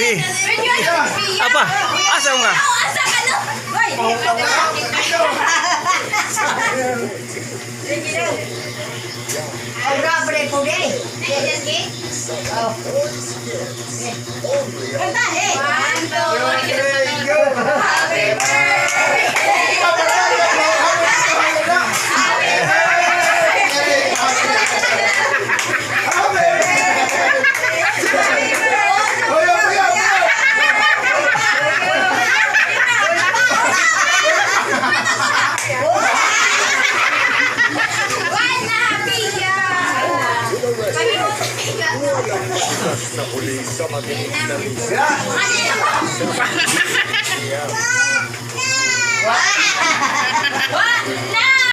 Sige. Apa? Asa mo ka? Asa ka no? Kanta, hey! One, two, Three, go! Happy birthday! One happy Sa huli sa maginig na misa. Ano?